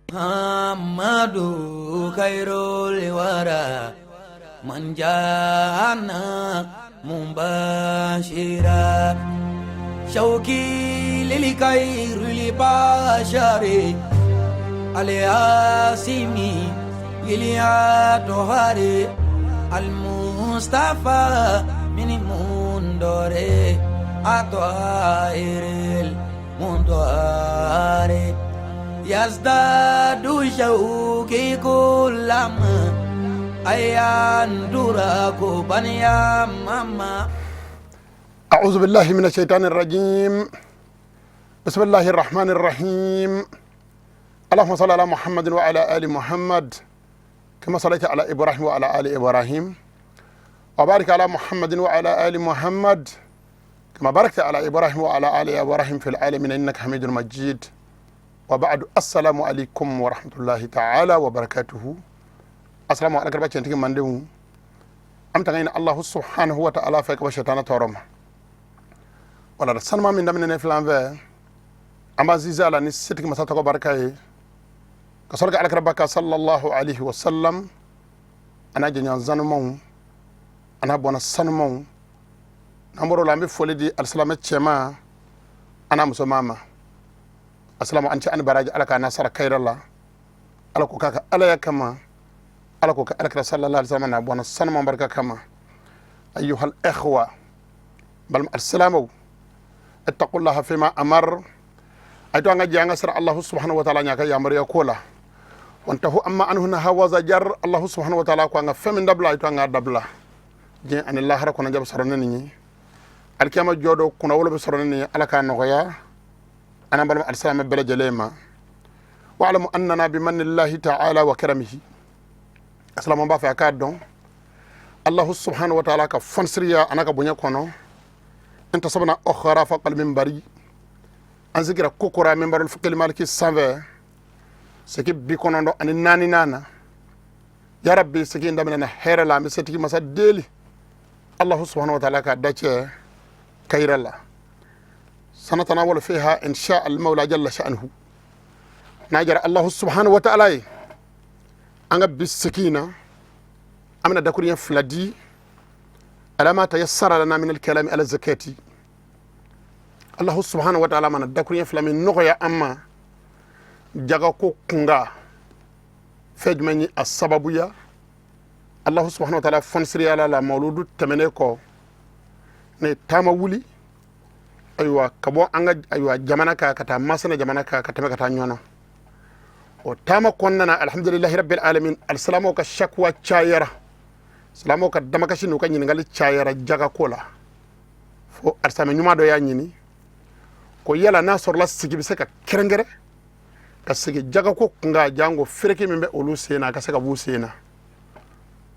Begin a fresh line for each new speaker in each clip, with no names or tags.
Muhammadu khairul wara man jana mubashira shauki lil khairil bashari al-asimi iliatohari al-mustafa min mundore atoairil mundoare yazdadu shauki kullama ayandura kubaniya mama.
أعوذ بالله من الشيطان الرجيم. بسم الله الرحمن الرحيم. اللهم صل على محمد وعلى آل محمد كما صليت على إبراهيم وعلى آل إبراهيم، وبارك على محمد وعلى آل محمد كما باركت على إبراهيم وعلى آل إبراهيم في العالمين إنك حميد مجيد. وبعد، السلام عليكم ورحمة الله تعالى وبركاته. السلام عليكم ورحمة الله. An tanga Allah subhanahu wa ta'ala fɛ ka bɔ shetana tɔɔrɔ ma. Wala sanuma min daminɛ filan fɛ, an b'an sinsin a la ni setigi masa tɔgɔ barika ye, ka sɔrɔ ka alakira ka sallallahu alaihi wa sallam, a n'a jɛɲɔgɔn sanumanw, a n'a bɔnna sanumanw. N'an bɔr'o la, an bɛ foli di alisilamɛ cɛman a n'a musoman ma. Asalamu an cɛ ani baraji. Ala k'a n'a sara kayira la. Ala ko k'a ka alaya kama, ala ko ka alakira sallallahu alaihi wa sallam n'a bɔnna sanuman barika kama. Ayyuhal ikhwa, balima alisilamɛw, ittaqullaha fima amar. Ay to an ka jɛ an ka sira Allahu subhanahu wa ta'ala ɲa ka yamaruya ko la. Wantahu amma anhu naha wa zajar. Allahu subhanahu wa ta'ala ko an ka fɛn min dabila, ay to an ka dabila. Diɲɛ ani lahara kɔnɔja bɛ sɔrɔ ne nin ye, alikiyama jɔ dɔ kunnawolo bɛ sɔrɔ ne nin ye. Ala k'a nɔgɔya an balima alisilamɛ bɛɛ lajɛlen ma. Wa'lamu annana bimannillahi ta'ala wa karamihi. Asilamu b'a fɛ a k'a dɔn Allahu subhanahu wa ta'ala ka fɔnsiriya a n'a ka bonya kɔnɔ, intasabna ukhra fawqa al-minbari. An sigira kokora minbarul fiqh maliki sanfɛ, segi 94 na. Ya rabbi, segi in daminɛna hɛrɛ la. An bɛ setigi masa deli, Allahu subhanahu wa ta'ala ka dacɛ kayira la. Sanatanawal fiha insha al-mawla jalla sha'nuhu. N'a jara Allahu subhanahu wa ta'ala ye, an ka bi segi in na, an bɛna dakuruɲɛ fila di ala ma tayassara lana min al-kalami ala zakati. Allahu subhanahu wa ta'ala mana dakuruɲɛ fila min nɔgɔya an ma jagako kunga, fɛn jumɛn ye a sababuya? Allahu subhanahu wa ta'ala fɔnsiriyala la, mawuludu tɛmɛnen kɔ, ne taama wuli, ayiwa, ka bɔ an ka, ayiwa, jamana kan ka taa Masina jamana kan, ka tɛmɛ ka taa Ɲɔnɔ. O taama kɔnɔna na, alhamdulilahi rabbil alamin, alisilamɛw ka shakuwa cayara, silamɛw ka damakasi n'u ka ɲininkali cayara jagako la, fo alisamɛ ɲuman dɔ y'a ɲini ko yala n'a sɔrɔla sigi bɛ se ka kɛrɛnkɛrɛn ka sigi jagako kunkan, jango fereke min bɛ olu sen na, a ka se ka b'u sen na.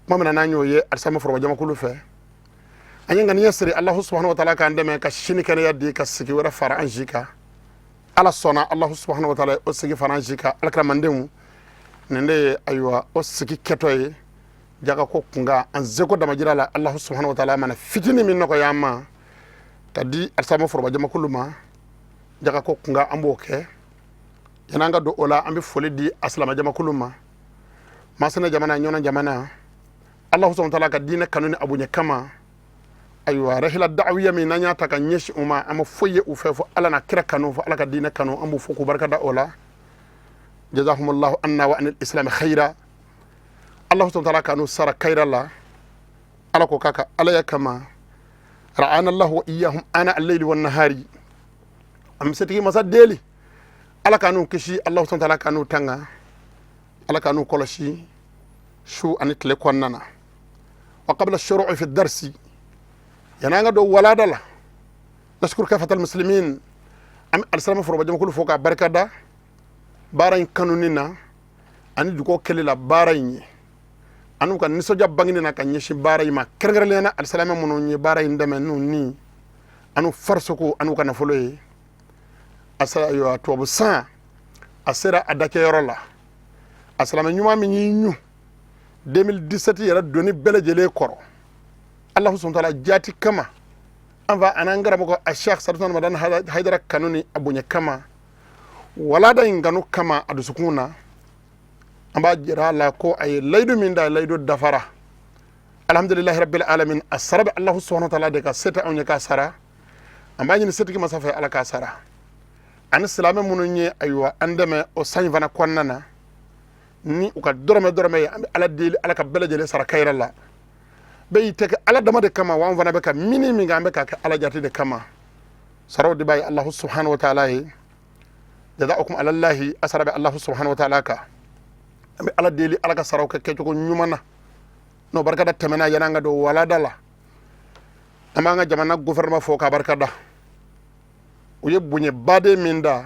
Tuma min na n'an y'o ye alisamɛ foroba jamakulu fɛ, an ye ŋaniya siri Allahu subhanahu wa ta'ala k'an dɛmɛ ka sini kɛnɛya di ka sigi wɛrɛ fara an si kan. Ala sɔnna, Allahu subhanahu wa ta'ala o sigi fara an si kan. Alakiramandenw, nin de ye, ayiwa, o sigi kɛtɔ ye jagako kunkan. An seko damajira la, Allahu subhanahu wa ta'ala mana fitinin min nɔgɔya an ma ka di alisamɛ foroba jamakulu ma jagako kunkan, an b'o kɛ. Yan'an ka don o la, an bɛ foli di a silamɛ jamakulu ma, Masina jamana, Ɲɔnɔ jamana. Allahu subhanahu wa ta'ala ka diinɛ kanu ni a bonya kama, ayiwa, rahila da'awiya min n'an y'a ta ka ɲɛsin u ma, an ma foyi ye u fɛ fo Ala n'a kira kanu, fo Ala ka diinɛ kanu. An b'u fo k'u barika da o la. Jazahumullahu anna wa anil islam khaira. Allahu subhanahu wa ta'ala kanu sara kayira la. Ala ko k'a ka alaya kama. Ra'ana Allahu wa iyyahum ana al-layli wan nahari. An bɛ setigi masa deli, Ala k'an kisi, Allahu subhanahu wa ta'ala k'an tanga, Ala k'an kɔlɔsi su ani tile kɔnɔna na. Wa qabla shuru'i fi darsi, yan'an ka don walada la, nashkuru kafatal muslimin. An bɛ alisilamɛ foroba jamakulu fo k'a barika da baara in kanuni na ani dugawu kɛli la baara in ye, ani u ka nisɔndiya bangeni na ka ɲɛsin baara in ma, kɛrɛnkɛrɛnnenya la alisilamɛ minnu ye baara in dɛmɛ n'u ni an'u farisogo an'u ka nafolo ye. Ayiwa, tubabu san a sera a dakɛyɔrɔ la. A silamɛ ɲuman min y'i ɲu 2017 yɛrɛ donni bɛɛ lajɛlen kɔrɔ Allahu subhanahu wa ta'ala jaati kama, an fa an'an karamɔgɔ a Sheikh Sadutun Ramadan Haidara kanu ni a bonya kama, walada in kanu kama a dusukun na. An b'a jira a la ko a ye layidu min da, layidu dafara, alhamdulilahi rabbil alamin. A sara bɛ Alahu subahana taala de ka se tɛ anw ye k'a sara. An b'a ɲini setigi masa fɛ, Ala k'a sara. Ani silamɛ minnu ye, ayiwa, an dɛmɛ o san in fana kɔnɔna na ni u ka dɔrɔmɛ dɔrɔmɛ ye, an bɛ Ala deli, Ala ka bɛɛ lajɛlen sara kayira la. Bɛɛ y'i tɛ kɛ Ala dama de kama wa, an fana bɛ ka mini min kɛ, an bɛ k'a kɛ Ala jate de kama. Saraw de b'a ye Alahu subahana wa taala ye. Jazaukum alallahi, a sara bɛ Alahu subahana wa taala kan. An bɛ Ala deli, Ala ka saraw kɛ kɛcogo ɲuman na. N'o barikada tɛmɛna, yan'an ka don walada la, an b'an ka jamana gouvernement fo k'a barikada. U ye bonyabaden min da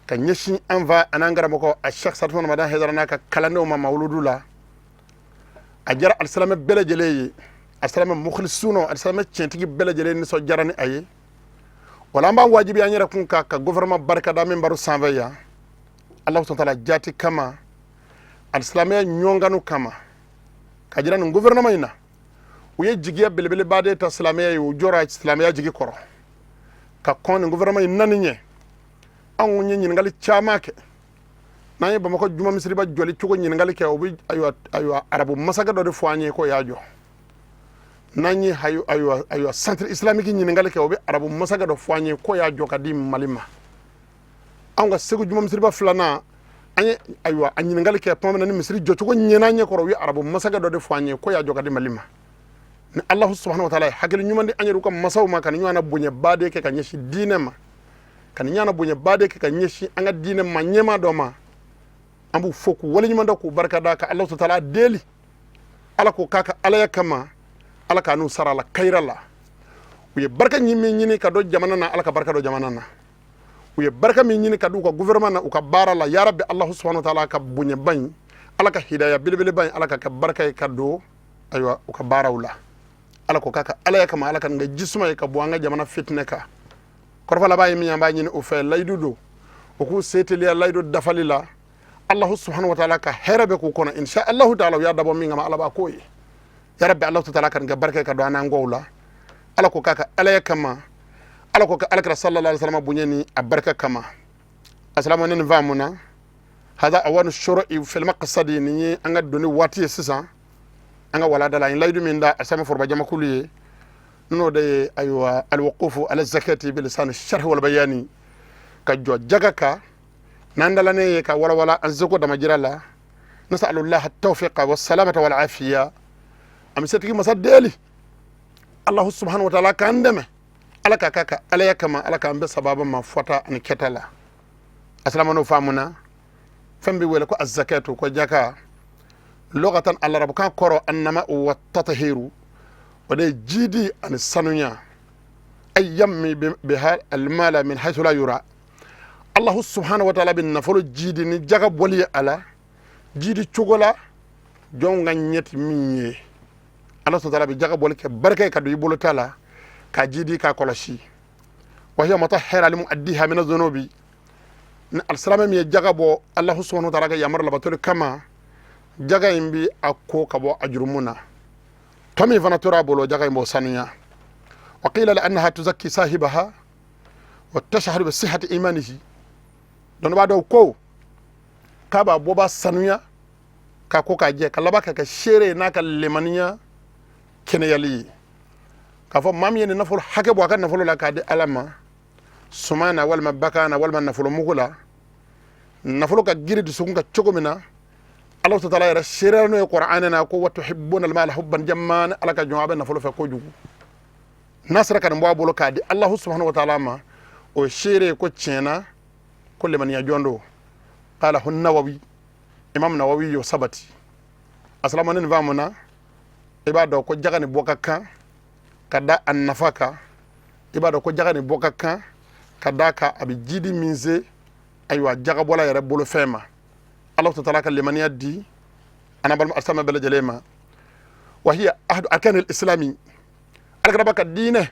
ka ɲɛsin an fa an'an karamɔgɔ a Cheikh Sadou Madani Haidara n'a ka kalandenw ma mawuludu la, a diyara alisilamɛ bɛɛ lajɛlen ye. Alisilamɛ mukhlisuno, alisilamɛ tiɲɛtigi bɛɛ lajɛlen nisɔndiyara ni a ye. Wala an b'a wajibi an yɛrɛ kun kan ka gouvernement barikada min baro sanfɛ yan, Alahu subahana taala jati kama, alisilamɛya ɲɔgɔnkanu kama, ka jira nin gouvernement in na, u ye jigiya belebeleba de ta silamɛya ye. U jɔra silamɛya jigi kɔrɔ ka kɔn nin gouvernement in nani ɲɛ. Anw ye ɲininkali caman kɛ. N'an ye Bamakɔ juma misiriba jɔli cogo ɲininkali kɛ, o bɛ, ayiwa, arabu masakɛ dɔ de fɔ an ye k'o y'a jɔ. N'an ye, ayiwa, centre islamique ɲininkali kɛ, o bɛ arabu masakɛ dɔ fɔ an ye k'o y'a jɔ ka di Mali ma. Anw ka Segu juma misiriba filanan, an ye, ayiwa, a ɲininkali kɛ tuma min na ni misiri jɔcogo ɲɛna an ɲɛ kɔrɔ, u ye arabu masakɛ dɔ de fɔ an ye k'o y'a jɔ ka di Mali ma. Ni Alahu subahana wa taala ye hakili ɲuman di an yɛrɛ ka masaw ma, ka nin ɲɔgɔnna bonyaba de kɛ ka ɲɛsin diinɛ ma, ka nin ɲɔgɔnna bonyaba de kɛ ka ɲɛsin an ka diinɛ ma ɲɛmaa dɔ ma, an b'u fo k'u waleɲuman dɔn, k'u barika da, ka Alahu taala deli, Ala k'o k'a ka alaya kama, Ala k'a n'u sara la kayira la. U ye barika min ɲini ka don jamana na, Ala ka barika don jamana na. U ye barika min ɲini ka d'u ka gouvernement na, u ka baara la, ya rabbi, Alahu subahana wa taala ka bonyaba in, Ala ka hidaya belebeleba in, Ala ka kɛ barika ye ka don, ayiwa, u ka baaraw la. Ala ko k'a ka alaya kama, Ala ka nin kɛ jisuma ye ka bɔ an ka jamana fitinɛ kan. Kɔrɔfɔ laban ye min ye, an b'a ɲini o fɛ, layidu don, o k'u se teliya layidu dafali la. Allahu subhanahu wa taala ka hɛrɛ bɛ k'u kɔnɔ, insha Allahu taala. U y'a dabɔ min kama, Ala b'a k'o ye. Ya rabbi, Allahu taala ka nin kɛ barika ye ka don an n'an kɔw la. Ala ko k'a ka alaya kama, Ala ko ka alakira sallallahu alaihi wasallam bonya ni a barika kama. Asalamu ne nin faamuna. Hada awanu shuru'i fil maqsadi, nin ye an ka donni waati ye sisan an ka walada la. An ye layidu min da alisilamɛ foroba jamakulu ye, n'o de ye, ayiwa, alwuqufu ala zakati bilisani sharhi wal bayani, ka jɔ jaga kan n'an dalanen ye ka walawala an seko damajira la. Nasalullah tawfiqa wa salamata wal afiya. An bɛ setigi masa deli, Allahu subhanahu wa taala k'an dɛmɛ, Ala ka k'a ka alaya kama, Ala k'an bɛɛ sababa ma fɔta ani kɛta la. Asilama n'o faamuna, fɛn bɛ wele ko azakatu, ko jaka, lugatan, alarabukan kɔrɔ annama wa tatahiru, o de ye jidi ani sanuya. Ay yammi biha almala min haythu la yura. Allahu subhanahu wa taala bɛ nafolo jidi ni jaga bɔli ye a la, jidi cogo la jɔnw ka ɲɛ ti min ye. Ala subhanahu wa taala bɛ jaga bɔli kɛ barika ye ka don i bolo ta la, ka jidi k'a kɔlɔsi. Wa hiya mutahhira limuaddiha min adh-dhunubi. Ni alisilamɛ min ye jaga bɔ Allahu subhanahu wa taala ka yamaru labatoli kama, jaga in bi a ko ka bɔ a jurumu na. Tɔ min fana tora a bolo, jaga in b'o sanuya. Wa qila li annaha tuzakki sahibaha wa tashhadu bi sihhati imanihi. Dɔnnibaa dɔw ko k'a b'a bɔ b'a sanuya k'a ko k'a jɛ, ka laban ka kɛ seere ye n'a ka lemaniya kɛnɛyali ye, k'a fɔ maa min ye nin nafolo hakɛ bɔ a ka nafolo la k'a di Ala ma, suman na walima bagan na walima nafolo mugu la, nafolo ka giri dusukun ka cogo min na, Ala taala yɛrɛ seereya n'o ye Kuranɛ na ko wa tuhibbuna almala hubban jamman. Ala ka jɔn, a bɛ nafolo fɛ kojugu. N'a sera ka nin bɔ a bolo k'a di Alahu subhanahu wa taala ma, o ye seere ye ko tiɲɛna ko lemaniya jɔn don. Qala hu Nawawi, Imam Nawawi y'o sabati. Asalama ne nin faamuna, i b'a dɔn ko jaga ni bɔ ka kan ka da a nafa kan. I b'a dɔn ko jaga ni bɔ ka kan ka da kan a bɛ jidi min se, ayiwa, jagabɔla yɛrɛ bolofɛn ma. Ala taala ka lemaniya di an balima alisilamɛ bɛɛ lajɛlen ma. Wa hiya ahadu arkanil islami, alakiraba ka diinɛ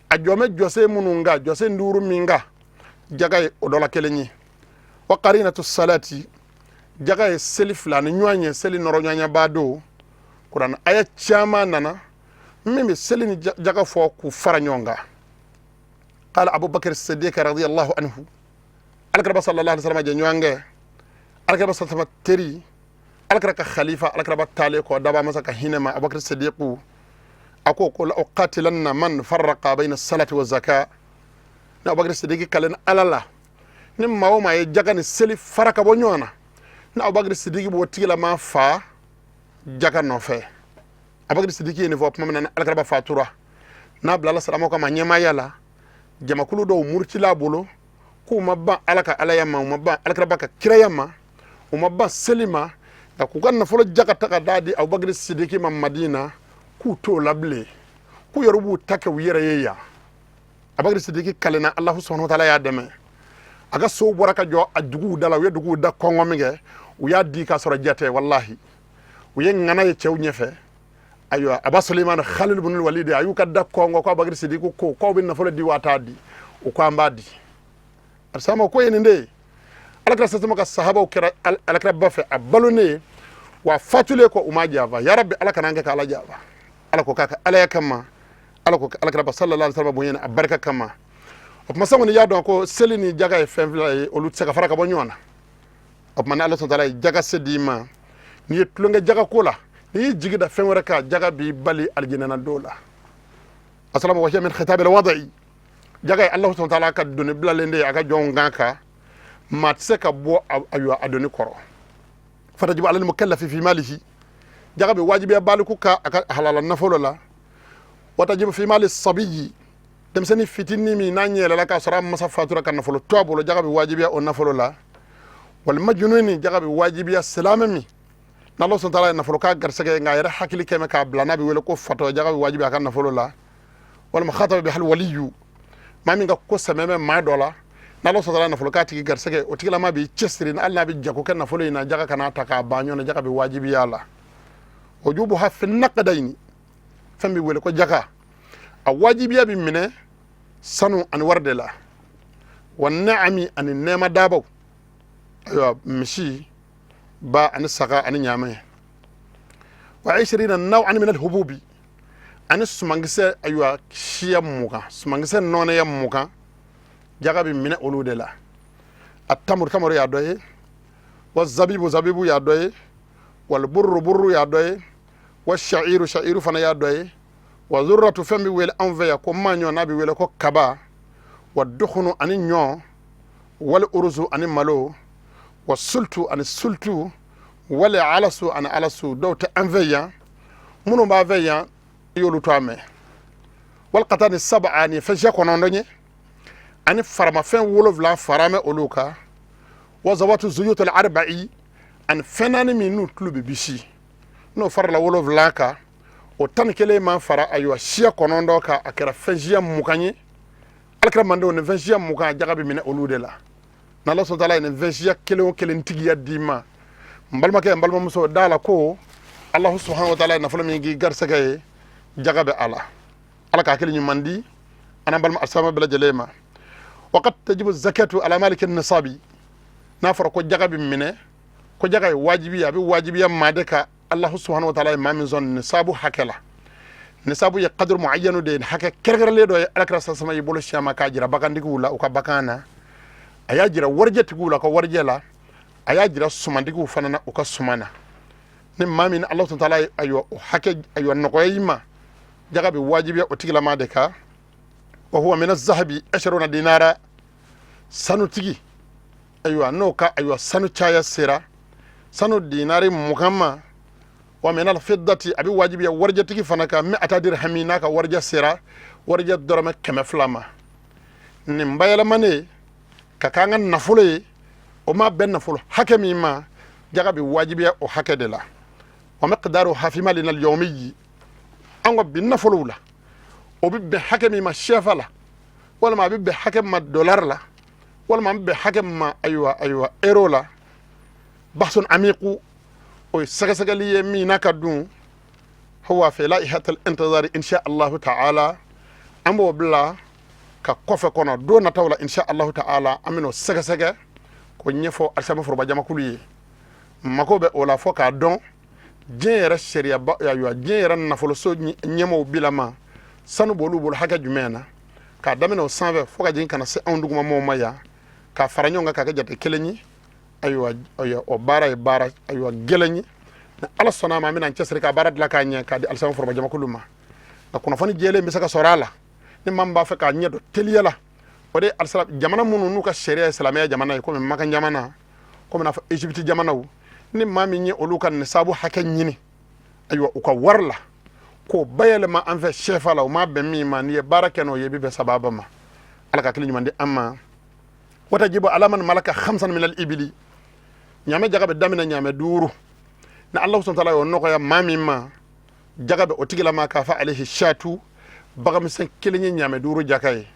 a jɔmɛ jɔsen minnu kan, jɔsen duuru min kan, jaga ye o dɔ la kelen ye. Wa qarinatu salati, jaga ye seli fila ni ɲɔgɔn ye, seli nɔrɔ ɲɔgɔnyabaa don. Kuranɛ aya caman nana min bɛ seli ni jaga fɔ k'u fara ɲɔgɔn kan. Qala Abubakar Siddiq radiyallahu anhu, alakiraba sallallahu alaihi wasallam jɛ ɲɔgɔn kɛ Alakira sasama teri, Alakira ka khalifa, Alakira ba taale kɔ daba masa ka hinɛ ma, Abubakar Sadiku, a ko ko la uqatilanna man farraqa bayna salati wa zaka. Ni Abubakar Sidiki kalen Ala la, ni maa o maa ye jaga ni seli fara ka bɔ ɲɔgɔn na, ni Abubakar Sidiki b'o tigilama fa jaga nɔfɛ. Abubakar Sidiki ye nin fɔ tuma min na ni Alakira fatura, n'a bilala silamɛw kama ɲɛmaaya la, jamakulu dɔw murutila a bolo k'u ma ban Ala ka Alaya ma, u ma ban Alakiraba ka kiraya ma, u ma ban seli ma, nka k'u ka nafolo jaga ta ka taa di Abubakar Sidiki ma Madina, k'u t'o la bilen, k'u yɛrɛ b'u ta kɛ u yɛrɛ ye yan. Abubakar Sidiki kalenna, Alahu subahana taala y'a dɛmɛ, a ka sow bɔra ka jɔ a duguw da la. U ye duguw da kɔngɔ min kɛ, u y'a di k'a sɔrɔ jɛ tɛ. Walahi, u ye ŋana ye cɛw ɲɛfɛ. Ayiwa, Aba Suleiman Khalil ibn Walid a y'u ka da kɔngɔ ko Abubakar Sidiki ko k'aw bɛ nafolo di wa t'a di? U ko an b'a di. Alisama ko ye nin de ye. Alakira sasama ka sahabaw kɛra Alakira ba fɛ a balonen wa fatulen kɔ, u ma janfa. Ya Rabbi, Ala kana an kɛ ka Ala janfa. Ala ko k'a ka Alaya kama, Ala ko Alakira ba sallallahu alaihi wasallam bonya a barika kama. O tuma, sango ni y'a dɔn ko seli ni jaga ye fɛn fila ye, olu tɛ se ka fara ka bɔ ɲɔgɔn na. O tuma, ni Ala sɔn taala ye jaga se d'i ma, n'i ye tulonkɛ jaga ko la, n'i y'i jigi da fɛn wɛrɛ kan, jaga b'i bali alijinɛ na don la. Asalamu wa hiya min khitabil wada'i. Jaga ye Ala sɔn taala ka doni bilalen de ye a ka jɔnw kan kan, maa tɛ se ka bɔ ayiwa a doni kɔrɔ. Fatajibu alal mukallafi fi malihi, jaga bɛ wajibiya baliku ka a ka halala nafolo la. Watajibu fi mali sabiyi, denmisɛnnin fitinin min n'a ɲɛ yɛlɛla k'a sɔrɔ a masa fatura ka nafolo to a bolo, jaga bɛ wajibiya o nafolo la. Wal majnuni, jaga bɛ wajibiya silamɛ min n'Ala sɔn taala ye nafolo k'a garisɛgɛ, nka a yɛrɛ hakili kɛmɛ k'a bila, n'a bɛ wele ko fatɔ, jaga bɛ wajibiya a ka nafolo la. Walima khataba bihal waliyu, maa min ka ko sɛmɛ bɛ maa dɔ la, n'Ala sɔn taala nafolo k'a tigi garisɛgɛ, o tigilama b'i cɛsiri, hali n'a bɛ jago kɛ nafolo in na, jaga kana ta k'a ban ɲɔgɔn na, jaga bɛ wajibiya a la. Wujubuha fi naqdayni, fɛn bɛ wele ko jaga, a wajibiya bɛ minɛ sanu ani wari de la. Wa naami, ani nɛɛma daabaw, ayiwa, misi, ba ani saga ani ɲaamɛ. Wa ishirina naw'an min alhububi, ani sumankisɛ, ayiwa, siya 20, sumankisɛ nɔnɛya 20, jaga bɛ minɛ olu de la. A tamuru, tamuru y'a dɔ ye, wa zabibu, zabibu y'a dɔ ye, wal burru, burru y'a dɔ ye, wa sha'iru, sha'iru fana y'a dɔ ye, wa zurratu, fɛn bɛ wele anw fɛ yan ko maɲɔ, n'a bɛ wele ko kaba, wa dukhunu, ani ɲɔ, wal uruzu, ani malo, wa sultu, ani sultu, wal alasu, ani alasu. Dɔw tɛ an fɛ yan, minnu b'a fɛ yan, i y'olu to a mɛn. Wal qatani sab'a, ni fɛn siya 9 ye, ani faramafɛn 7 fara mɛn olu kan. Wa zawatu zuyutul arba'i, ani fɛn naani min n'u tulu bɛ bisi, n'o farala 7 kan, o 11 ma fara, ayiwa, siya 9 kan, a kɛra fɛn siya 20 ye. Alakira mandenw, nin fɛn siya 20, jaga bɛ minɛ olu de la. N'Ala sɔn taala ye nin fɛn siya kelen o kelen tigiya d'i ma, n balimakɛ, n balimamuso, da la ko Alahu subahana wa taala ye nafolo min k'i garisɛgɛ ye, jaga bɛ a la. Ala ka hakili ɲuman di an balima alisilamɛ bɛɛ lajɛlen ma. Waqad tajibu zakatu ala maliki nisabi, n'a fɔra ko jaga bɛ minɛ, ko jaga ye wajibi ye, a bɛ wajibiya maa de kan Alahu subahana wa taala ye maa min sɔn nisabu hakɛ la. Nisabu ye kaduru muayyanu de ye, hakɛ kɛrɛnkɛrɛnlen dɔ ye. Alakira sasama y'i bolo siɲɛ ma k'a jira bagantigiw la u ka bagan na, a y'a jira warijɛtigiw la u ka warijɛ la, a y'a jira sumantigiw fana na u ka suman na. Ni maa min Alahu subahana taala ye, ayiwa, o hakɛ, ayiwa, nɔgɔya i ma, jaga bɛ wajibiya o tigilama de kan. Wa huwa min azahabi asharuna dinara, sanutigi, ayiwa, n'o ka, ayiwa, sanu caya sera sanu dinari 20 ma. Wa min alfiddati, a bɛ wajibiya warijɛtigi fana kan, mi'ata dirhami, n'a ka warijɛ sera warijɛ dɔrɔmɛ 200 ma. Nin bayɛlɛmanen ka k'an ka nafolo ye, o ma bɛn nafolo hakɛ min ma, jaga bɛ wajibiya o hakɛ de la. Wa miqdaruha fi malina al-yawmi, an ka bi nafolow la, o bɛ bɛn hakɛ min ma sɛfa la, walima a bɛ bɛn hakɛ min ma dollar la, walima a bɛ bɛn hakɛ min ma, ayiwa, euro la. Bahsun amiqu, o ye sɛgɛsɛgɛli ye min n'a ka dun. Huwa fi laihatil intizari insha Allahu ta'ala, an b'o bila ka kɔfɛ kɔnɔ don nataw la insha Allahu ta'ala, an bɛn'o sɛgɛsɛgɛ k'o ɲɛfɔ alisilamɛ foroba jamakulu ye. Mako bɛ o la fɔ k'a dɔn diɲɛ yɛrɛ sariya, ayiwa, diɲɛ yɛrɛ nafoloso ɲɛmaaw bilama, sanu b'olu bolo hakɛ jumɛn na, k'a daminɛ o sanfɛ fo ka jigin ka na se anw dugumamɔgɔw ma yan, k'a fara ɲɔgɔn kan k'a kɛ jate kelen ye. Ayiwa, o baara ye baara, ayiwa, gɛlɛn ye. Ni Ala sɔnna a ma, an bɛna an cɛsiri ka baara dilan k'a ɲɛ k'a di alisilamɛ foroba jamakulu ma. Nka kunnafoni jɛlen bɛ se ka sɔrɔ a la ni maa min b'a fɛ k'a ɲɛ dɔn teliya la, o de ye alisila jamana minnu n'u ka sariya ye silamɛya jamana ye, komi Makan jamana, komi n'a fɔ Egypte jamanaw. Ni maa min ye olu ka nisabu hakɛ ɲini, ayiwa, u ka wari la k'o bayɛlɛma an fɛ sɛfa la, o ma bɛn min ma, n'i ye baara kɛ n'o ye, i bɛ bɛn sababa ma. Ala ka hakili ɲuman di an ma. Watajibu ala man malaka khamsan min al ibili, ɲaamɛ jaga bɛ daminɛ ɲaamɛ 5. Ni Ala subhanahu wa taala y'o nɔgɔya maa min ma, jaga bɛ o tigilama k'a fɔ alayhi shatu, baganmisɛn kelen ye ɲaamɛ 5 jaka ye.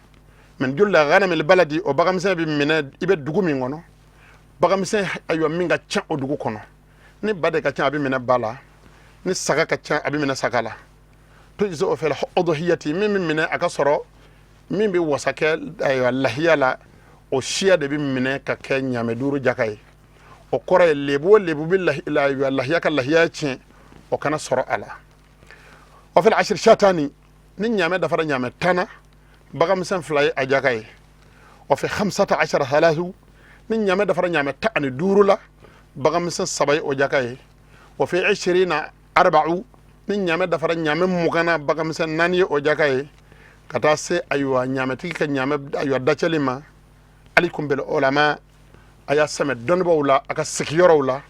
Min julla ghanamil baladi, o baganmisɛn bɛ minɛ i bɛ dugu min kɔnɔ, baganmisɛn, ayiwa, min ka ca o dugu kɔnɔ. Ni ba de ka ca, a bɛ minɛ ba la. Ni saga ka ca, a bɛ minɛ saga la. Tujzi'u fil udhiyati, min bɛ minɛ a ka sɔrɔ min bɛ wasa kɛ, ayiwa, lahiya la, o siya de bɛ minɛ ka kɛ ɲaamɛ 5 jaka ye. O kɔrɔ ye lebu o lebu bɛ, ayiwa, lahiya ka lahiya tiɲɛ, o kana sɔrɔ a la. Wa fil ashri shatani, ni ɲaamɛ dafara ɲaamɛ 10 na, baganmisɛn 2 ye a jaka ye. Wa fi khamsata ashara thalathu, ni ɲaamɛ dafara ɲaamɛ 15 la, baganmisɛn 3 ye o jaka ye. Wa fi ishirina arba'u, ni ɲaamɛ dafara ɲaamɛ 20 na, baganmisɛn 4 ye o jaka ye, ka taa se, ayiwa, ɲaamɛtigi ka ɲaamɛ, ayiwa, dacɛli ma. Alaykum bil ulama, a y'a sɛmɛ dɔnnibaaw la a ka sigiyɔrɔw la,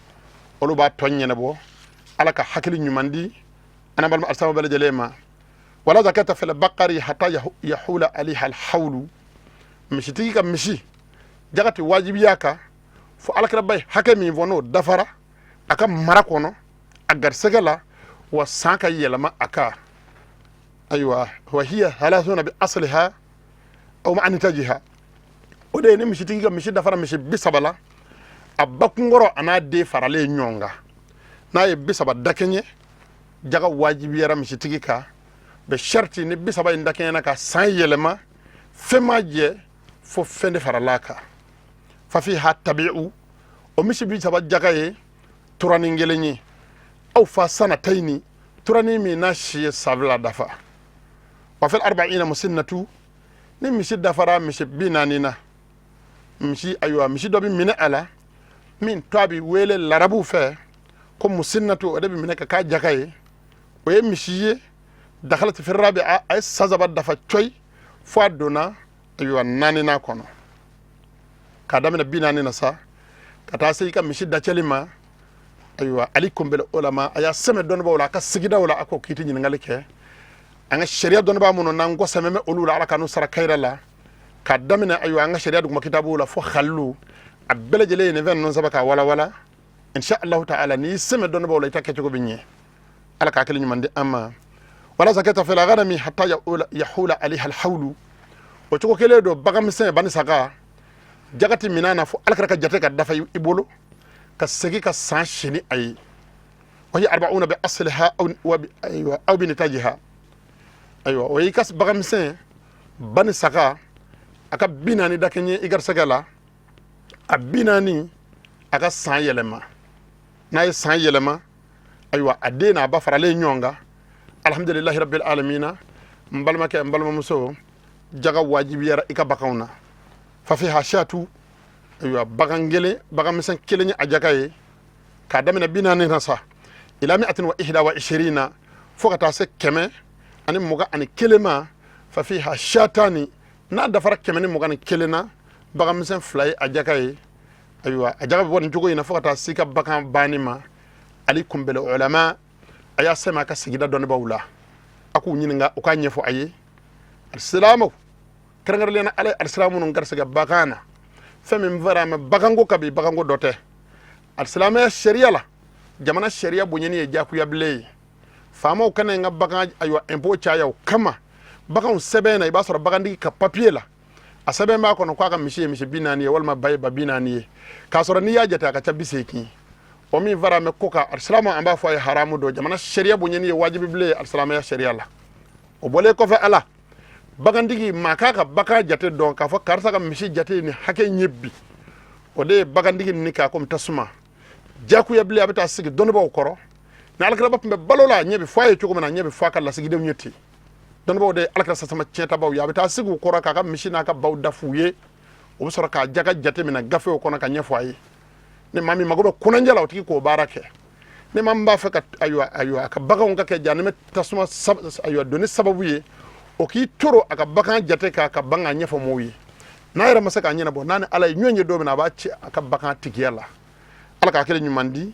olu b'a tɔ ɲɛnabɔ. Ala ka hakili ɲuman di an balima alisilamɛ bɛɛ lajɛlen ma. Wala zakata fil bakari hata yahula alayha alhawlu, misitigi ka misi jaga tɛ wajibiya kan fo alakiraba ye hakɛ min fɔ, n'o dafara a ka mara kɔnɔ, a garisɛgɛ la, wa san ka yɛlɛma a kan. Ayiwa, wa hiya thalathuna bi asliha aw ma'a nitajiha, o de ye ni misitigi ka misi dafara misi 30 la, a bakunkɔrɔ a n'a den faralen ɲɔgɔn kan, n'a ye 30 dakɛɲɛ, jaga wajibiyara misitigi kan bɛ sharti ni 30 in dakɛɲɛna ka san yɛlɛma, fɛn ma jɛ fo fɛn de farala a kan. Fa fiha tabi'u, o misi 30 jaga ye turanin kelen ye, aw fa sanatayini, turanin min n'a si ye san 2 dafa. Wa fil arba'ina musinnatu, ni misi dafara misi 40 na, misi, ayiwa, misi dɔ bɛ minɛ a la min tɔgɔ bɛ wele larabuw fɛ ko musinnatu, o de bɛ minɛ ka k'a jaka ye. O ye misi ye dakhalati fi rabi'a, a ye san 3 dafa cɔyi fo a donna, ayiwa, naaninan kɔnɔ. K'a daminɛ 40 na sa ka taa se i ka misi dacɛli ma, ayiwa, alaykum bil ulama, a y'a sɛmɛ dɔnnibaaw la a ka sigidaw la, a k'o kiiti ɲininkali kɛ an ka sariya dɔnnibaa minnu n'an kɔ sɛmɛ bɛ olu la. Ala ka n'u sara kayira la. K'a daminɛ, ayiwa, an ka sariya duguma kitabuw la fo halilu, a bɛɛ lajɛlen ye nin fɛn ninnu sɛbɛn k'a walawala. Insha allahu ta'ala, n'i sɛmɛ dɔnnibaaw la, i ta kɛcogo bɛ ɲɛ. Ala ka hakili ɲuman di an ma. Wala zakata fil ghanami hatta yahula alayha alhawlu, o cogo kelen don baganmisɛn bani saga, jaga tɛ minɛ na fo alakira ka jate ka dafa i bolo ka segin ka san si ni a ye. Wa hiya arba'una bi asliha ayiwa, aw bi nitajiha, ayiwa, o y'i ka baganmisɛn bani saga a ka 40 dakɛɲɛ i garisɛgɛ la, a 40 a ka san yɛlɛma. N'a ye san yɛlɛma, ayiwa, a den n'a ba faralen ɲɔgɔn kan, alhamdulilahi rabbil alamina. N balimakɛ, n balimamuso, jaga wajibiyara i ka baganw na. Fa fiha shatu, ayiwa, bagan kelen, baganmisɛn kelen ye a jaga ye, k'a daminɛ 40 na sa ila mi'atin wa ihda wa ishirina, fo ka taa se 121 ma. Fa fiha shatani, n'a dafara 121 na, baganmisɛn 2 ye a jaka ye. Ayiwa, a jaga bɛ bɔ nin cogo in na fo ka taa se i ka bagan banni ma. Alaykum bil ulama, a y'a sɛmɛ a ka sigida dɔnnibaaw la, a k'u ɲininka, u k'a ɲɛfɔ a ye. Alisilamɛw, kɛrɛnkɛrɛnnenya la ala ye alisilamu minnu garisɛgɛ bagan na, fɛn min fɔra mɛ baganko ka bi, baganko dɔ tɛ alisilamɛya sariya la. Jamana sariya bonyani ye diyagoya bilen ye. Faamaw kana n ka bagan, ayiwa, impôt caya o kama. Baganw sɛbɛn na, i b'a sɔrɔ bagantigi ka papiye la, a sɛbɛn b'a kɔnɔ k'a ka misi ye misi 40 ye, walima ba ye ba 40 ye, k'a sɔrɔ n'i y'a jate a ka ca 80. O min fara mɛ ko kan, alisilamu, an b'a fɔ a ye haramu don. Jamana sariya bonyani ye wajibi bilen ye alisilamɛya sariya la. O bɔlen kɔfɛ, ala bagantigi maa k'a ka bagan jate dɔn k'a fɔ karisa ka misi jate ye nin hakɛ in ye bi, o de ye bagantigi ni k'a komi tasuma jakuya bilen. A bɛ taa sigi dɔnnibaaw kɔrɔ. Ni alakiraba tun bɛ balo la, ɲɛ bɛ fɔ a ye cogo min na, ɲɛ bɛ fɔ a ka lasigidenw ye ten. Dɔnnibaaw de ye alakira sasama tiɲɛtabaw ye. A bɛ taa sigi u kɔrɔ k'a ka misi n'a ka baw da f'u ye, o bɛ sɔrɔ k'a jaga jate minɛ gafew kɔnɔ ka ɲɛfɔ a ye. Ni maa min mago bɛ kunnandiya la, o tigi k'o baara kɛ. Ni maa min b'a fɛ ka, ayiwa, a ka baganw ka kɛ jahanama tasuma, ayiwa, donni sababu ye, o k'i toro a ka bagan jate k'a ka ban k'a ɲɛfɔ mɔgɔw ye. N'a yɛrɛ ma se k'a ɲɛnabɔ, n'a ni Ala ye ɲɔgɔn ye don min na, a b'a ci a ka bagan tigiya la. Ala ka hakili ɲuman di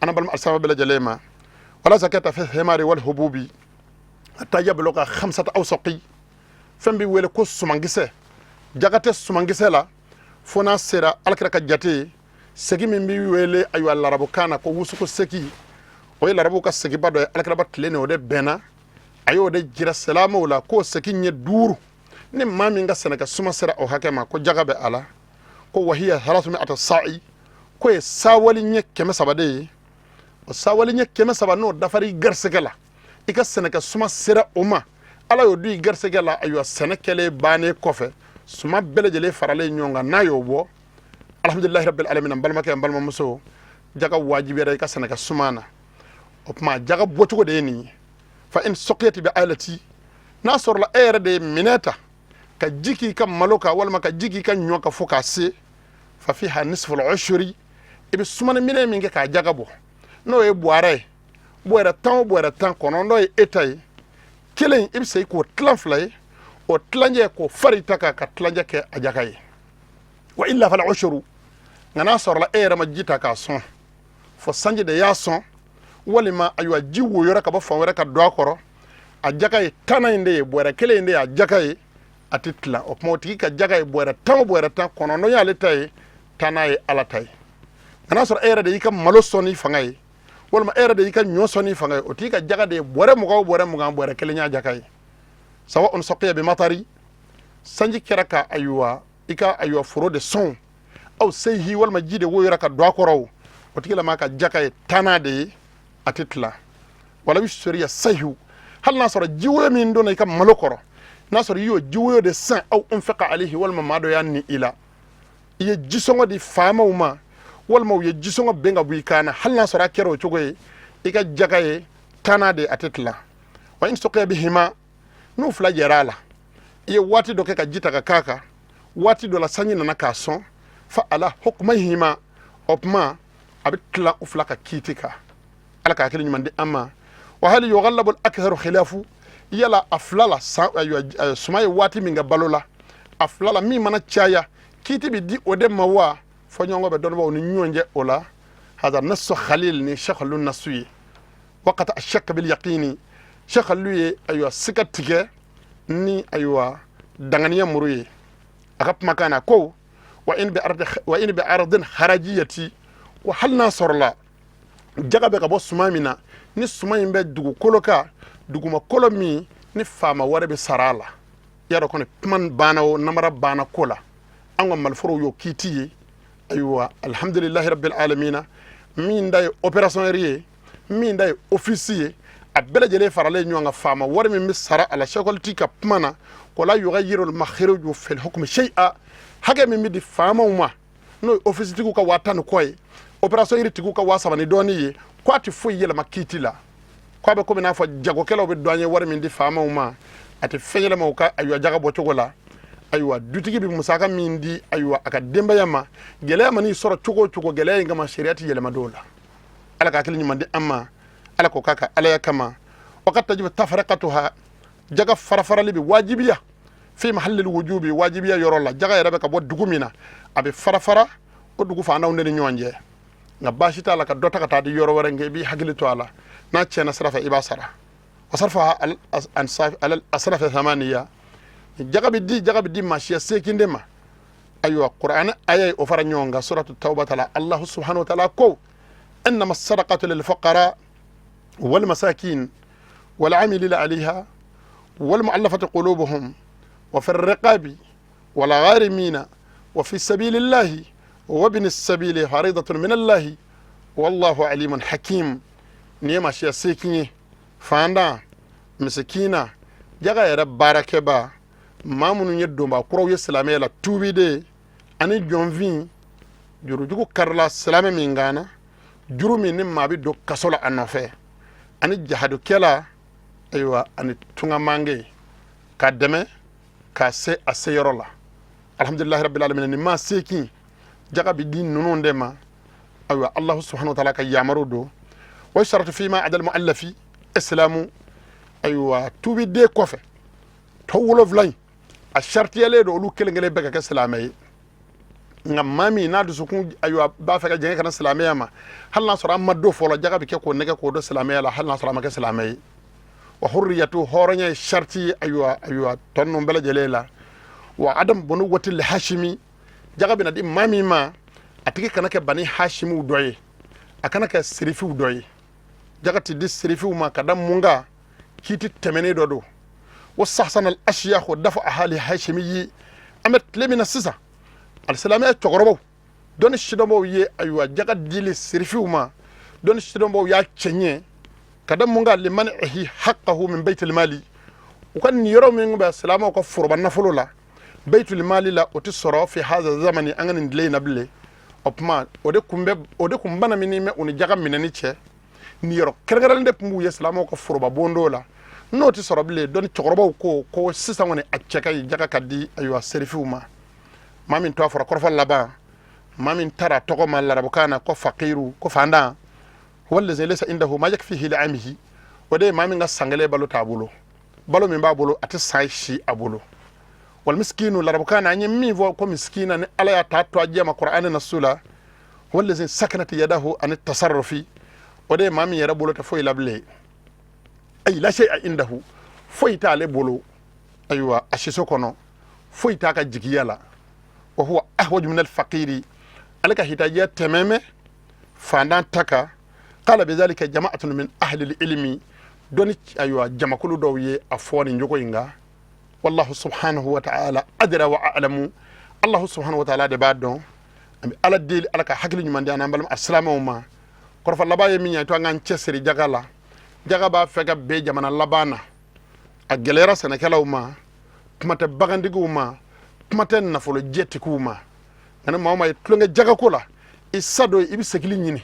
an balima alisilamɛ bɛɛ lajɛlen ma. Wala zakata fi thimari wal hububi hatta yabluga khamsata awsaqi. Fɛn bɛ wele ko sumankisɛ, jaga tɛ sumankisɛ la fo n'a sera Alakira ka jate ye segi min bɛ wele, ayiwa, larabukan na ko wusuku segi. O ye larabuw ka segiba dɔ ye. Alakiraba tile ni o de bɛnna, a y'o de jira silamɛw la k'o segi ɲɛ 5. Ni maa min ka sɛnɛkɛ suma sera o hakɛ ma, ko jaga bɛ a la. Ko wahiya thalathmi'ata sa'i, k'o ye sawali ɲɛ 300 de ye. O sawali ɲɛ 300, n'o dafara i garisɛgɛ la, i ka sɛnɛkɛ suma sera o ma, Ala y'o don i garisɛgɛ la, ayiwa, sɛnɛ kɛlen bannen kɔfɛ, suma bɛɛ lajɛlen faralen ɲɔgɔn kan, n'a y'o bɔ, alhamdulilahi rabbil alamin. N balimakɛ, n balimamuso, jaga wajibiyara i ka sɛnɛkɛ suma na. O tuma jaga bɔcogo de ye nin ye. Fa in sɔkiyati bi alati, n'a sɔrɔla e yɛrɛ de ye minɛ ta ka ji k'i ka malo kan walima ka ji k'i ka ɲɔ kan fo k'a se, fa fiha nisful ushuri. I bɛ sumani minɛ min kɛ k'a jaga bɔ, n'o ye buwara ye, bɔrɛ 10 o bɔrɛ 10, 9 ye e ta ye, kelen i bɛ se k'o tilan fila ye, o tilancɛ k'o fara i ta kan ka tilancɛ kɛ a jaga ye. Wa illa fal ushuru. Nka n'a sɔrɔla e yɛrɛ ma ji ta k'a sɔn, fo sanji de y'a sɔn, walima, ayiwa, ji woyora ka bɔ fan wɛrɛ ka don a kɔrɔ, a jaga ye tanna in de ye, bɔrɛ kelen in de ye a jaga ye, a tɛ tila. O tuma o tigi ka jaga ye bɔrɛ 10 o bɔrɛ 10, 9 y'ale ta ye, tanna ye Ala ta ye. Nka n'a sɔrɔ e yɛrɛ de y'i ka malo sɔn n'i fanga ye, walima e yɛrɛ de y'i ka ɲɔ sɔn n'i fanga ye, o tigi ka jaga de ye bɔrɛ 20 o bɔrɛ 20, bɔrɛ kelen y'a jaga ye. Sawa'un saqiya bi matari, sanji kɛra ka, ayiwa, i ka, ayiwa, foro de sɔn, aw seyihi, walima ji de woyora ka don a kɔrɔ, o tigilama ka jaka ye tanna de ye, a tɛ tila. Wala suriya sayihu, hali n'a sɔrɔ jiwoyo min donna i ka malo kɔrɔ, n'a sɔrɔ i y'o jiwoyo de san, aw unfiqa alayhi, walima maa dɔ y'a ni i la, i ye jisɔngɔ di faamaw ma, walima u ye jisɔngɔ ben ka bɔ i kan na, hali n'a sɔrɔ a kɛra o cogo ye, i ka jaka ye tanna de, a tɛ tila. Wa in suqiya bihima, n'u fila jɛra a la, i ye waati dɔ kɛ ka ji ta ka k'a kan, waati dɔ la sanji nana k'a sɔn, fa ala hukmayhima, o tuma a bɛ tila u fila ka kiiti kan. Ala ka hakili ɲuman di an ma. Wa hali yughallabu al-aktharu khilafu, yala a fila la, suma ye waati min kɛ balo la, a fila la min mana caya, kiiti bɛ di o de ma wa? Fɔ ɲɔgɔn bɛ dɔnnibaaw ni ɲɔgɔn cɛ o la. Hada nasu khalil, ni shekhalu nasu ye. Waqata ashak bil yaqini, shekhalu ye, ayiwa, siga tigɛ ni, ayiwa, danganiya muru ye a ka kumakan na. Ko wa in bi ardi, wa in bi ardin harajiyati, ko hali n'a sɔrɔla jaga bɛ ka bɔ suma min na, ni suma in bɛ dugukolo kan, dugumakolo min ni faama wari bɛ sara a la, y'a dɔn kɔni kuma banna, o namara banna ko la. An ka maliforow y'o kiiti ye. Ayiwa, alhamdulilahi rabbil alamina, min da ye opération ye, min da ye office ye, a bɛɛ lajɛlen faralen ɲɔgɔn kan, faama wari min bɛ sara a la, sɛkɔliti ka kuma na ko la yughayyiru al-makhraju fil hukmi shay'a. Hakɛ min bɛ di faamaw ma, n'o ye office tigiw ka 10 000 ni kɔ ye, opération yiri tigiw ka 3000 ni dɔɔni ye, ko a tɛ foyi yɛlɛma kiiti la. Ko a bɛ komi n'a fɔ jagokɛlaw bɛ dɔn ye wari min di faamaw ma, a tɛ fɛn yɛlɛma u ka, ayiwa, jaga bɔcogo la. Ayiwa, dutigi bɛ musaka min di, ayiwa, a ka denbaya ma, gɛlɛya man'i sɔrɔ cogo o cogo, gɛlɛya in kama sariya tɛ yɛlɛma dɔw la. Ala ka hakili ɲuman di an ma, Ala k'o k'a ka alaya kama. Wa kad tajibu tafaraqatuha, jaga farafarali bɛ wajibiya fi mahallil wujubi, wajibiya yɔrɔ la. Jaga yɛrɛ bɛ ka bɔ dugu min na, a bɛ farafara o dugu faantanw de ni ɲɔgɔn cɛ. Nka baasi t'a la ka dɔ ta ka taa di yɔrɔ wɛrɛ, nka i b'i hakili to a la, n'a tiɲɛna sira fɛ, i b'a sara. Wa sarfa ala asnafi thamaniya, jaga bɛ di maasiya 8 de ma. Ayiwa, Qur'an aya ye o fara ɲɔgɔn kan, suratu tawbata la, Allahu subhanahu wa ta'ala ko innama sadaqatu lil fuqara wal masakin wal amilina alayha wal mu'allafati qulubuhum wa fi riqabi wal gharimina wa fi sabilillahi wa ibn sabili faridatun min Allahi wallahu alimun hakim. Nin ye maasiya 8 ye: fantan, misikina, jaga yɛrɛ baarakɛba, maa minnu ye donba kuraw ye silamɛya la, tuubiden, ani jɔnfin jurujugu karila silamɛ min kan na, juru min ni maa bɛ don kaso la a nɔfɛ, ani jahadukɛla, ayiwa, ani tungamange ka dɛmɛ k'a se a seyɔrɔ la. Alhamdulilahi rabbil alamin. Nin maa 8, jaga bɛ di ninnu de ma. Ayiwa, Allahu subhanahu wa ta'ala ka yamaru don. Wa yustaratu fima adal muallafi islamu. Ayiwa, tuubiden kɔfɛ tɔ 7 in, a saritiyalen don olu kelen kelen bɛɛ ka kɛ silamɛ ye. Nka maa min n'a dusukun, ayiwa, b'a fɛ ka jɛngɛ ka na silamɛya ma, hali n'a sɔrɔ an ma don fɔlɔ, jaga bɛ kɛ k'o nɛgɛ k'o don silamɛya la, hali n'a sɔrɔ a ma kɛ silamɛ ye. Wa hurriyatu, hɔrɔnya ye sariti ye. Ayiwa, tɔ ninnu bɛɛ lajɛlen la, wa adam bunuwati li hashimi, jaga bɛna di maa min ma, a tigi kana kɛ bani hashimiw dɔ ye, a kana kɛ sirifiw dɔ ye. Jaga ti di sirifiw ma ka da mun kan? Kiiti tɛmɛnen dɔ don. Wa sahsana al ashiyahu dafa ahali hashimi. An bɛ tile min na sisan, alisilamɛya cɛkɔrɔbaw, dɔnni sidɔnbaw ye, ayiwa, jaga dili sirifiw ma, dɔnni sidɔnbaw y'a cɛɲɛ ka da mun kan? Limanihi haqqahu min baitil mali. U ka niyɔrɔ min bɛ silamɛw ka foroba nafolo la, baitul mali la, o tɛ sɔrɔ fi haza zamani, an ka nin tile in na bilen. O tuma, o de kun bɛ, o de kun bana min bɛ u ni jaga minɛni cɛ, niyɔrɔ kɛrɛnkɛrɛnlen de tun b'u ye silamɛw ka foroba bondo la, n'o tɛ sɔrɔ bilen. Dɔnni cɛkɔrɔbaw ko sisan kɔni a cɛ ka ɲi jaga ka di, ayiwa, serifiw ma. Maa min tɔgɔ fɔra kɔrɔfɔ laban, maa min taara tɔgɔ ma larabukan na ko fakiru, ko fandan, wallazi laysa indahu ma yakfihi li'amihi, o de ye maa min ka san kelen balo t'a bolo, balo min b'a bolo a tɛ san si a bolo. Wal miskinu, larabukan na an ye min fɔ ko miskina, ni Ala y'a ta to a jɛ ma Qur'an na su la, wallazi sakanat yadahu an tasarrufi, o de ye maa min yɛrɛ bolo tɛ foyi la bilen, ay la shay'a indahu, foyi t'ale bolo, ayiwa, a siso kɔnɔ foyi t'a ka jigiya la. Wa huwa ahwaju min alfaqiri, ale ka hitajiya tɛmɛmɛ fandan ta kan. Qala bidhalika jama'atun min ahli ilmi, dɔnni, ayiwa, jamakulu dɔw ye a fɔ nin jogo in kan. Wallahu subhanahu wa ta'ala adra wa a'lamu, Allahu subhanahu wa ta'ala de b'a dɔn. An bɛ Ala deli, Ala ka hakili ɲuman di an n'an balima silamɛw ma. Kɔrɔfɔ laban ye min ye, to an k'an cɛsiri jaga la. Jaga b'a fɛ ka bɛn jamana laban na, a gɛlɛyara sɛnɛkɛlaw ma, kuma tɛ bagantigiw ma, kuma tɛ nafolo jɛtigiw ma. Nka ni maa o maa ye tulonkɛ jagako la, i sa don, i bɛ segili ɲini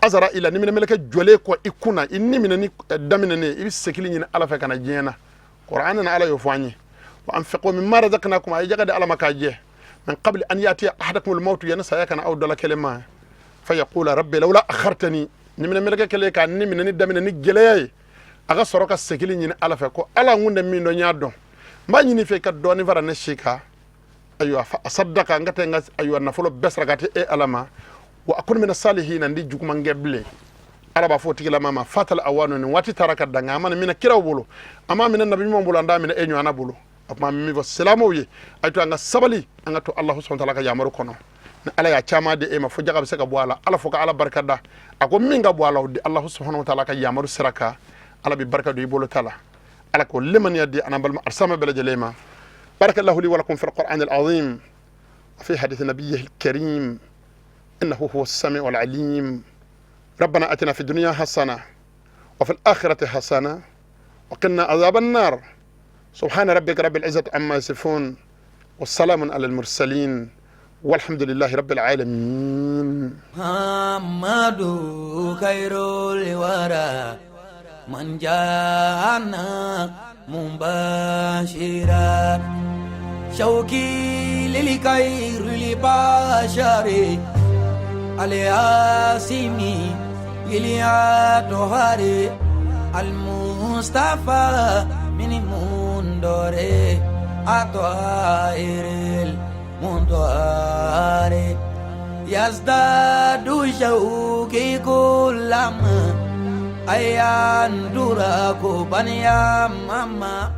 azara i la, ni minɛmɛlɛkɛ jɔlen kɔ i kun na, i ni minɛni daminɛnen, i bɛ segili ɲini Ala fɛ ka na diɲɛ na. Qur'an na Ala y'o fɔ an ye: wa anfiqu mimma razaqnakum, a ye jaga di Ala ma k'a jɛ, min qabli an yatiya ahadakum al-mautu, yani saya kana aw dɔ la kelen ma, fa yaqula rabbi lawla akhartani. Ni minɛmɛlɛkɛ kɛlen k'a ni minɛni daminɛ ni gɛlɛya ye, a ka sɔrɔ ka segili ɲini Ala fɛ ko Ala, n kun tɛ min dɔn, n y'a dɔn, n b'a ɲini fɛ i ka dɔɔnin fara ne si kan, ayiwa, fa asadaka, n ka taa n ka, ayiwa, nafolo bɛɛ sarakati e Ala ma, wa akun mina salihina, n di juguman kɛ bilen. Ala b'a fɔ o tigilama ma: fatal awanu, nin waati taara ka dan. An ma nin minɛ kiraw bolo, an m'a minɛ nabi ɲuman bolo, an t'a minɛ e ɲɔgɔnna bolo. O tuma, min fɔ silamɛw ye, a ye to an ka sabali, an ka to Alahu subahana taala ka yamaru kɔnɔ. Ni Ala y'a caman di e ma fo jaga bɛ se ka bɔ a la, Ala fo ka Ala barika da. A ko min ka bɔ a la, o di Alahu subahana taala ka yamaru sira kan, Ala bɛ barika don i bolo ta la. Ala k'o limaniya di an balima alisilamɛ bɛɛ lajɛlen ma. Barakallahu li wa lakum fil qur'an al-azim wa fi hadith nabiyyihi al-karim, innahu huwa as-sami'u al-alim. ربنا اتنا في الدنيا حسنه وفي الاخره حسنه وقنا عذاب النار. سبحان ربك رب العزه عما يصفون والسلام على المرسلين والحمد لله رب العالمين.
محمد خير الورى من جاءنا مبشرا شوقي للخير البشر الياسمي للأطهار المصطفى من مندور أطائر المنطار يزداد شوقي كلما أيان دراكو بنيا ماما.